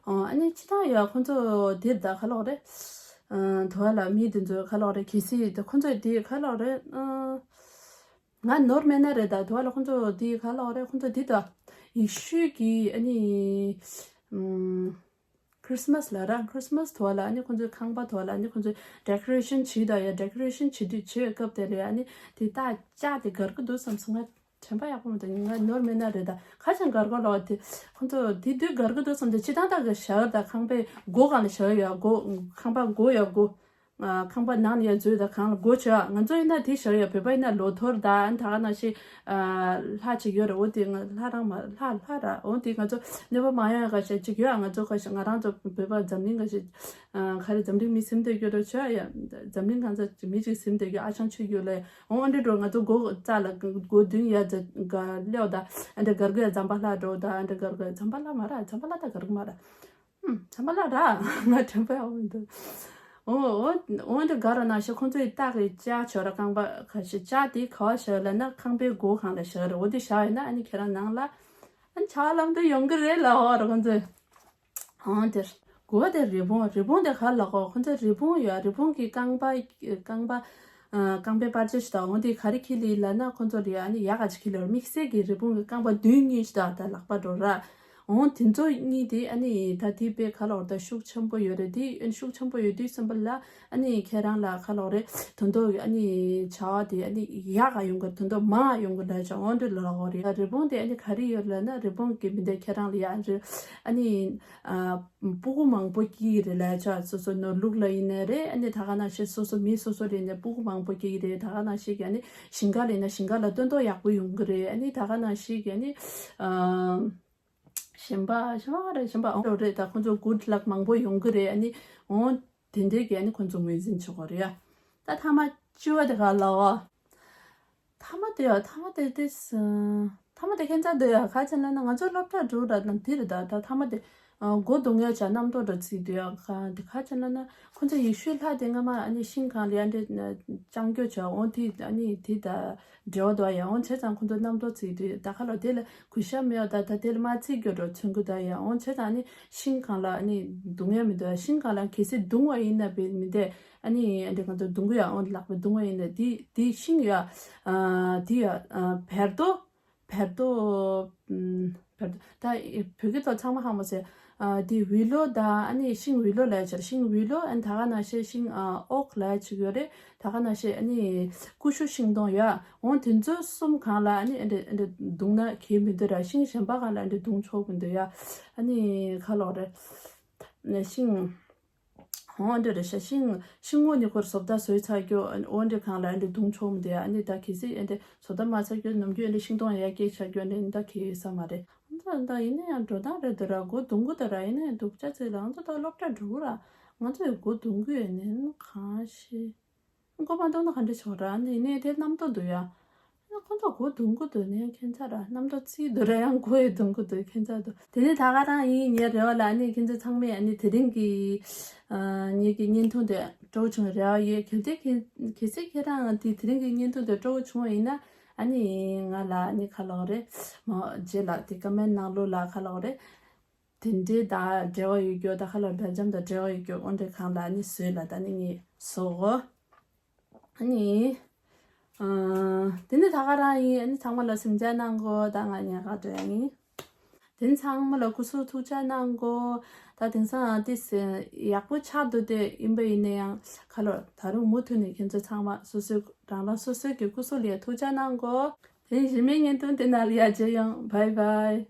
ཨ་ནི་ཕྱི་ཐང་ཡ་ཁོ་ཚོ་དེར་ད་ཁ་ལོག་རེད། ཨ་དུ་བ་ལ་མི་དེ་ཚོ་ཁ་ལོག་རེད། གལ་སྲིད་དེ་ཁོ་ཚོ་དེ་ཁ་ལོག་རེད། ཨ་ང་ནོར་མེད་ན་རེད། ད་དུ་བ་ལ་ཁོ་ཚོ་དེ་ཁ་ལོག་རེད། ཁོ་ཚོ་དེ་ད་ཡེ་ཤུ་གི་ཨ་ནི་ཨམ་ཁྲི་སི་མ་སི་ལ་ར། ཁྲི་སི་མ་སི་དུ་བ་ལ་ཨ་ནི་ཁོ་ཚོའི་ཁང་པ་དུ་བ་ལ་ཨ་ནི་ཁོ་ཚོའི་ཌེ་ཀོ་རེ་ཤན་བྱེད་ད་ཡ། ཌེ་ཀོ་རེ་ཤན་བྱེད་དུས་བྱེད་སྐབས་དེ་ལ་ཨ་ནི་དེ་ད་ལྕགས་དེ་གར་གི་འདུག་བསམ་སོང་ང་། དྲན་པ་ཡག་པོ་མི་འདུག་ང་ནོར་མེད་ན་རེད། ད་ཁ་ཅང་གར་གོ་ལོ་དེ་ཁོང་ཚོ་དེ་དུས་གར་གི་འདུག་བསམ་དེ་ཕྱི་ཐང་ཐག་གི་ཞག་ད་ཁང་པའི་སྒོ་གང་ལ་ཞག་ཡོད་སྒོ། ཁང་པ་སྒོ་ཡོད་སྒོ། ཨ་ཁང་པ་ནང་ལ་ཡ་འཛུལ་ད་གང་ལ་སྒོ་ཆོད། ང་ཚོ་ཡིན་ན་དེ་ཞག་ཡོད། བོད་པ་ཡིན་ན་ལོ་ཐོར་ད་ཨ་ནི་ད་ག་ནང་བཞིན་ཨ་ལྷ་ཅིག་ཡོད་རེད། འོ་དེ་ང་ལྷ་རང་མ་ལྷ་ལྷ་ར། འོ་དེ་ང་ཚོ་གནོད་པ་མ་ཡོང་ཡ་ག་ཞག་ཅིག་ཡོད། ང་ཚོ་ག་ཞག་ང་རང་ཚོ་བོད་པ་འཛམ་གླིང་ག་ཞག་ཨ་ག་རེ་འཛམ་གླིང་མི་སེམས་དེ་ཡོད་རེད་ཆོད་ཡ། འཛམ་གླིང་གང་ཚ་མི་ཅིག་སེམས་དེ་ཡོད། ཨ་ཆང་ཆུ་ཡོད་ལེ། འོ་འདྲ་འགྲོ་ང་ཚོ་སྒོ་རྩ་ལ་སྒོ་མདུན་ཡ་ཛ་ག་ལེའོ་ད། ཨ་འདྲ་གར་གོ་ཡ་ཛམ་པ་ལྷ་འགྲོ་ད། ཨ་འདྲ་གར་གོ་ཛམ་པ་ལྷ་མ་ར། ཛམ་པ་ལྷ་ད་གར་གོ་མ་ར། ཨུམ་ཛམ་པ་ལྷ་ར། ང་དྲན་པ་ཡག་པོ་མི་འདུག་འོ་འོ་འོ་འདྲ་ག་ར་ན་ཤི་ཁོང་ཚོའི་རྟ་གི་ལྕགས་ཆོ་ར། རྐང་པ་ཁ་ཤི་ལྕགས་དེ་ག་བ་ཤི་ལ་ན་ཁང་པའི་སྒོ་གང་ལ་ཤི་ར། འོ་དེ་ཤ་ཡིན་ན་ཨ་ནི་ཁྱེད་རང་ནང་ལ་ཨ་ནི་ཆ་ལམ་དུ་ཡོང་གི་རེད་ལ་འོ་ར་ཁོང་ཚོས། ཨང་དེར། གོ་དེ་རི་བོང་། རི་བོང་དེ་ག་ལ་གོ་ཁོ་ཚོ་རི་བོང་ཡོད། རི་བོང་གི་རྐང་པ་རྐང་པ་ཨ་རྐང་པའི་པར་ཆས་ཤིག་དང་འོང་དེ་ག་རེ་ཁྱེར་ལི་ལ་ན་ཁོ་ཚོ་རི་ཨ་ནི་ཡག་ག་ཅིག་ཁྱེར་ལི་དམིགས་བསལ་གྱི་རི་བོང་གི་རྐང་པ་མདུན་གཉིས་ཤིག་དང་ད་ལག་པ་འགྲོ་ར། འོང་དེ་ཚོ་གཉིས་དེ་ཨ་ནི་ད་དེ་པའི་ག་ལ་འོར་ད་ཤུགས་ཆེན་པོ་ཡོད་རེད། དེ་ཨ་ནི་ཤུགས་ཆེན་པོ་ཡོད་དུས་ཙམ་པ་ལ་ཨ་ནི་ཁྱེད་རང་ལ་ག་ལ་འོར་རེད། དོན་དུ་ཨ་ནི་བྱ་བ་དེ་ཨ་ནི་ཡག་ག་ཡོང་གི་དོན་དུ་མང་ཡོང་གི་ལ་ཆ་འོང་དེ་ལ་གོ་རེད། རི་བོང་དེ་ཨ་ནི་ག་རེ་ཡོད་ལ་ན་རི་བོང་གི་མི་འདི་ཁྱེད་རང་ལ་ཡ་ཨ་ནི། ཨ་སྤུ་གུ་མང་པོ་སྐྱེ་གི་རེད་ལ་ཆ། སོ་སོ་ནོར་ལུག་ལ་ཡིན་ནའི་རེད། ཨ་ནི་ད་ག་ནང་བཞིན་སོ་སོ་མི་སོ་སོ་རེད་ནས་སྤུ་གུ་མང་པོ་སྐྱེ་གི་རེད། ད་ག་ནང་བཞིན་གྱི་ཨ་ནི་ཞིང་ཁ་ལ་ཡིན་ན་ཞིང་ཁ་ལ་སྟོན་ཐོག་ཡག་པོ་ཡོང་གི་རེད། ཨ་ནི་ད་ག་ནང་བཞིན་གྱི་ཨ་ནི་ཨ་གཞན་པ་གཞན་པ་རེད། གཞན་པ་འོང་རེད། ད་ཁོང་ཚོ་གུཌ་ལག་མང་པོ་ཡོང་གི་རེད། ཨ་ནི་འོང་དེ་འདྲའི་གི་ཨ་ནི་ཁོང་ཚོ་ངོས་འཛིན་བྱེད་དགོས་རེད་ཡ། ད་ཐ་མ་བཅུ་བ་དེ་ག་ལ་བ། མཐའ་མ་དེ་ཡ་མཐའ་མ་དེ་དེ་ས་མཐའ་མ་དེ་ཁྱད་མཚར་དེ་ཡ་ག་ཅི་ལབ་ན་ང་ཚོ་སློབ་གྲྭ་འགྲོ་ར་ན་དེ་རེད་ད། ད་མཐའ་མ་དེ་ཨ་མགོ་རྡུང་ཡ་བྱ་རྣམ་རྟོག་འདྲ་ཚིག་དེ་ཡ་ག་དེ་ག་ཅི་ལབ་ན་ཁོ་ཚོ་ཡེ་ཤུའི་ལྷ་དེ་སྔ་མ་ཨ་ནི་ཤིང་སྒང་ལ་ཡ་འདྲེ་ཅང་སྐྱོ་བྱ་འོང་དེ་ཨ་ནི་དེ་ད་འབྲེལ་བ་འདུག་ཡ། འོང་བྱས་ཙང་ཁོ་ཚོ་རྣམ་རྟོག་ཚིག་དེ་ད་ག་ལ་དེ་ལ་གུས་ཞབས་མེད་ཡ། ད་ད་དེ་ལ་མ་ཚིག་སྐྱོ་འགྲོ་མཚོན་གི་ད་ཡ། འོང་བྱས་ཙང་ཨ་ནི་ཤིང་སྒང་ལ་ཨ་ནི་རྡུང་ཡ་མི་འདུག་ཡ། ཤིང་སྒང་ལ་གལ་སྲིད་རྡུང་བ་ཡིན་ན་བས་མི་འདས། ཨ་ནི་ཨ་འདྲེ་ང་ཚོ་རྡུང་གི་ཡ། འོང་ལག་པས་རྡུང་བ་ཡིན་ན་དེ་དེ་ཤིང་ཡ་ཨ་དེ་ཡ་ཨ་བེར་ཏོ། བེར་ཏོ། ཨམ། བེར་ཏོ། ད་བོད་སྐད་ཐོག་ཚང་མ་ཧ་མ་ཟེར། ཨ་དེ་བི་ལོ་ད་ཨ་ནི་ཤིང་བི་ལོ་ལབ་ཡ་ཆེ། ཤིང་བི་ལོ། ཨ་ནི་ད་ག་ནང་བཞིན་ཤིང་ཨ་ཨོག་ལབ་ཡ་ཆེ་ཡོད་རེད། ད་ག་ནང་བཞིན་ཨ་ནི་ཀུ་ཤུ་ཤིང་སྡོང་ཡ། འོང་དེ་ཚོ་གསུམ་སྒང་ལ་ཨ་ནི་ཨ་འདྲེ་ཨ་འདྲེ་རྡུང་ན་གལ་མི་འདུག་ར། ཤིང་གཞན་པ་སྒང་ལ་ཨ་འདྲེ་རྡུང་ཆོག་མི་འདུག་ཡ། ཨ་ནི་ག་ལབ་རེད། ཤིང་། འོ་འདི་རེད་ཤག་ཤིང་ཤིང་སྔོ་ནི་ཁོར་བཟོ་ལྟ་བཟོས་ཚར་རྒྱུ། འོ་འདི་སྒང་ལ་འདི་རྡུང་ཆོག་མི་འདུག་ཡ། ཨ་ནི་ད་གལ་སྲིད་ཨ་འདི་བཟོ་ལྟ་མ་ཚར་རྒྱུ་ནམ་རྒྱུན་ཨ་འདི་ཤིང་སྡོང་ཡར་སྐྱེས་ཆགས་རྒྱུ་ཨ་འདི་ད་གལ་ཡོད་ས་མ་རེད། ཨ་ད་ད་ཡིན་ན་ཡང་འགྲོ་སྟངས་རེད་འདུག་ར། མགོ་རྡུང་གི་འདུག་ར། ཡིན་ན་ཡང་སྡུག་ཅག་ཚེ་ལ་ང་ཚོ་ད་སློབ་གྲྭ་འགྲོ་གི་ར། ང་ཚོ་ཡི་མགོ་རྡུང་གི་ཡོད་ནི་གང་ཤེས། མགོ་མ་རྡུང་ན་ག་འདྲ་ཆོག་ར། ཨ་ནི་ཡིན་ནའི་དེ་རྣམ་རྟོག་འདུག་ཡ། ཨ་ཁོ་ཚོ་མགོ་རྡུང་གི་འདུག་ནས་ཁྱད་མཚར་ར། རྣམ་རྟོག་ཚིག་འདུག་ར། ཡང་མགོ་ཡི་རྡུང་གི་འདུག་ཁྱད་མཚར་འདུག་དེ་ནས་ད་ག་རང་ཡིན། ངའི་རེ་བ་ལ་ཨ་ནི་ཁྱེད་ཚོ་ཚང་མས་ཨ་ནི་དེ་རིང་གི་ཨ་ངེད་ཀྱི་བརྙན་ཐུང་དེ་སྤྲོ་བོ་བྱུང་བའི་རེ་བ་ཡོད། གལ་ཏེ་ཁྱེད་གལ་སྲིད་ཁྱེད་རང་དེ་དེ་རིང་གི་བརྙན་ཐུང་དེ་སྤྲོ་བོ་བྱུང་བ་ཡིན་ན་ཨ་ནི་ང་ལ་ཨ་ནི་ག་ལབ་རེད། མ་རྗེས་ལ་དེ་ཀོ་མེན་ནང་ལོགས་ལ་ག་ལབ་རེད། དེ་འདྲའི་དང་འབྲེལ་བ་ཡོད་རྒྱུ། ད་ག་ལ་སྦེལ་ཇམ་དང་འབྲེལ་བ་ཡོད་རྒྱུ། འོ་འདྲའི་སྒང་ལ་ཨ་ནི་བཟོས་ལ་ད་ནི་ངས་བཟོ་གོ། ཨ་ནི། ཨ། དེ་ནི་ད་ག་རང་ཡིན། ཨ་ནི་ཚང་མ་ལ་སེམས་ཅན་གནང་གོ། ད་ང་ཉལ་ག་འགྲོ་ཡ་ཡིན། དེ་ནི་ཚང་མ་ལ་སྐུ་གཟུགས་ཐུགས་ཅག་གནང་གོ། ད་དེང་སང་ཏིས་ཡག་པོ་ཆགས་འདུག་སྟེ་ཡིན་པ་ཡིན་ན་ཡང་ག་ལོ་ད་རུང་མུ་མཐུད་ནས་ཁྱེད་ཚོ་ཚང་མ་སོ་སོའི་རང་རང་སོ་སོའི་གི་སྐུ་གཟུགས་ལ་ཐུགས་ཅག་གནང་གོ། དེ་ནི་གཞི་མེད་བརྙན་ཐུང་དེ་ནང་ལ་ཡ་མཇལ་ཡོང་། བྷའི་བྷའི།